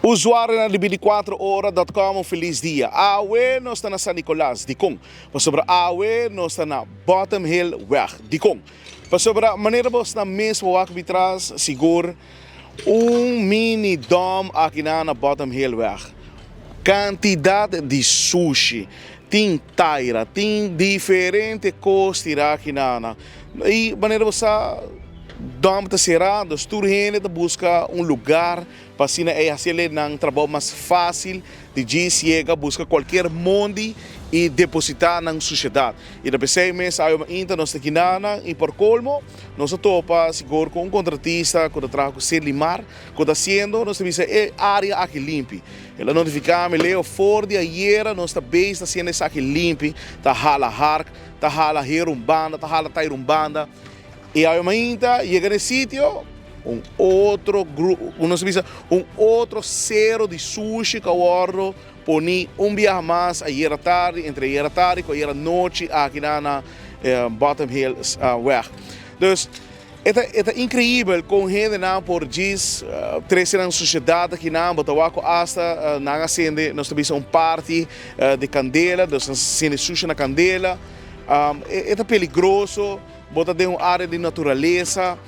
Usuarionan di binticuatro ora dot com un feliz dia. Awe nos ta na San Nicolas. Dikon? Pasobra awe nos ta na Bottom Hill Weg. Dikon? Pasobra manera bos na mes por wak bitras sigur un mini dom akinan na Bottom Hill Weg. Kantidat di sushi, tin taira, tin diferente kos tira akinan. I manera bo sa dom ta sera, dus tur hende ta buska un lugar Pa asina ei hasi e nan trabou mas fásil di djis yega buska kualkier mondi i depositá nan sushedat. I ta p'esei mes awe mainta nos ta kina nan i por kolmo nos a topa sigur ku un kontratista ku ta traha ku Serlimar ku ta hasiendo nos ta bisa e área aki limpi. El a notifiká mi, Leo, for di ayera nos ta bezig ta hasiendo esaki limpi, ta hala hark, ta hala hera un banda, ta hala taira un banda. I awe mainta yega na e sitio, un otro grupo, nos ta bisa un otro sero di sushi ku a wòrdu poni un biaha mas ayera tardi, entre ayera tardi ku ayera nochi aki na na Bottom Hill weg. Dus e ta e ta inkreibel kon hendenan por djis trese nan sushedat akinan, bo ta wak ku asta nan a sende nos ta bisa un parti di kandela, dus nan sende sushi na kandela. E ta peligroso. Bo ta den un área di naturalesa,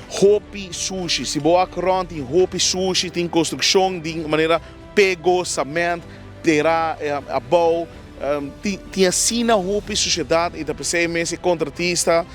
hopi sushi. Si bo wak rònt tin hopi sushi, tin konstrukshon di manera pego, samènt, tera abou. Tin asina hopi sushedat i ta p'esei mes e kontratista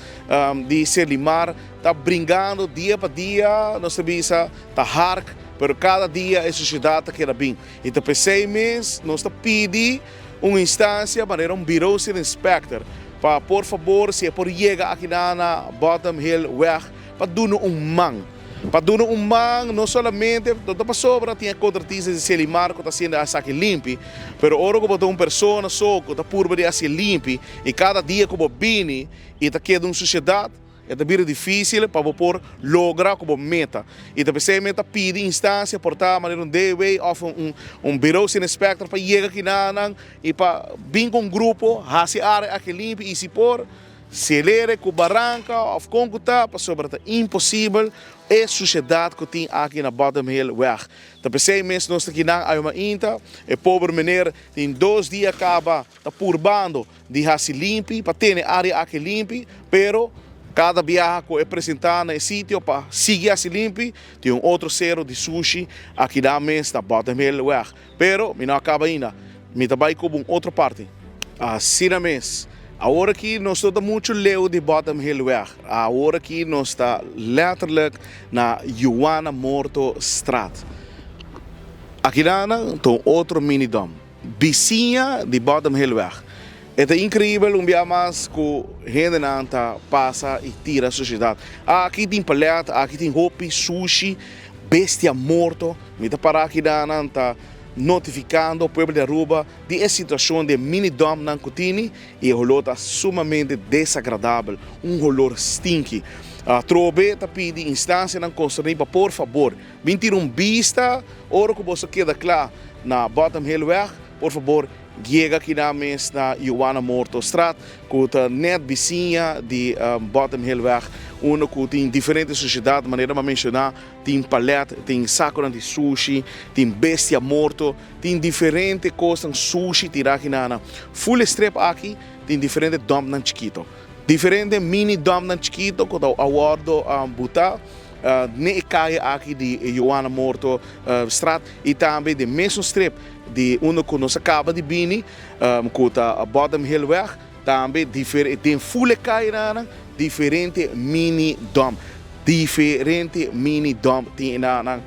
di Serlimar ta bringando dia pa dia, nos ta bisa ta hark, pero kada dia e sushedat ta keda bin. I ta p'esei mes nos ta pidi un instansia manera un Bureau City Inspector pa por fabor si e por yega aki na na Bottom Hill Weg pa duna un man. Pa duna un man no solamente no ta pasobra tin e kontratista di Selimar ku ta hasiendo esaki limpi, pero ora ku bo ta un persona so ku ta purba di hasi limpi i kada dia ku bo bini i ta keda un sushedat, E ta bira difícil pa bo por logra cu bo meta. Y ta p'esey mi ta pidi instancia por ta manera un DW of un un Bureau sin Inspector pa yega kinanan y pa bin cu un grupo haci area aki limpi y si por celere cu baranca of con cu ta pasobra ta imposibel e suciedad cu tin aki na Bottom Hill Weg. Ta p'esey mes nos ta kinan awe mainta e pober meneer tin dos dia caba ta purbando di hasi limpi, pa tene área aki limpi, pero kada biaha ku e presentá na e sitio pa sigui hasi limpi, tin un otro sero di sushi akinan mes na Bottom Hill Weg. Pero mi no a kaba ainda, mi ta bai koba un otro parti. Asina mes, awor aki nos no ta muchu leu di Bottom Hill Weg, awor aki nos ta letterlijk na Juana Morto Straat. Akinan ta un otro mini dump. Bisiña di Bottom Hillweg. E ta increibel un bia mas cu hendenan ta pasa y tira suciedad. Aki tin palet, aki tin hopi sushi, bestia morto. Mi ta para aki nan ta notificando pueblo di Aruba di e situacion di e mini dumpnan cu tini y e holor ta sumamente desagradabel, un holor stinky. Atrobe ta pidi instancianan concerni pa por fabor bin tira un bista ora cu boso keda cla na Bottom Hill Weg, por fabor yega kina mes na Joana Morto Straat cu ta net bisiña di Bottom Hill Weg, unda cu tin diferente sociedad, manera mi a menciona, tin palet, tin saconan di sushi, tin bestia morto, tin diferente cosnan sushi tira kina. Full e strip aki tin diferente dumpnan chikito, diferente mini dumpnan chikito cu ta a wordo buta. Ne e kaya aki di Joana Morto Straat i tambe den mesun strip di unda ku nos a kaba di bini ku ta Bottom Hill Weg tambe den ful e kayanan diferente mini dump diferente mini dump tin enanan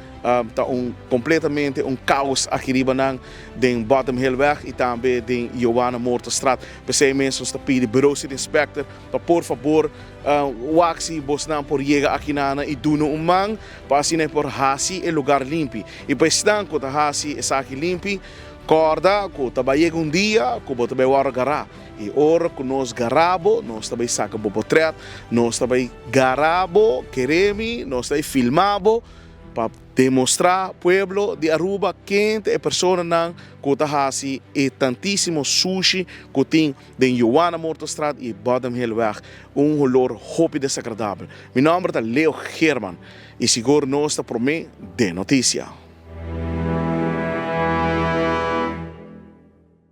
ta un kompletamente un kaos aki riba nan den Bottom Hill Weg i tambe den Joana Morto Straat p'esei mes nos ta pidi Bureau City Inspector pa por fabor Wak si bosnan por yega akinana i duna un man pa asina e por hasi e lugar limpi. I pa esnan ku ta hasi esaki limpi, kòrda ku ta bai yega un dia ku bo ta bai wòrdu gará. I ora ku nos gará bo, nos ta bai saka bo potrèt, nos ta bai gará bo, kere mi, nos ta bai filmá bo pa Demostrá pueblo di Aruba ken ta e personanan ku ta hasi e tantísimo sushi ku tin den Joana Mortostraat i Bottom Hillweg, un holor hopi desagradabel. Mi nòmber ta Leo Geerman i sigur nos ta promé den notisia.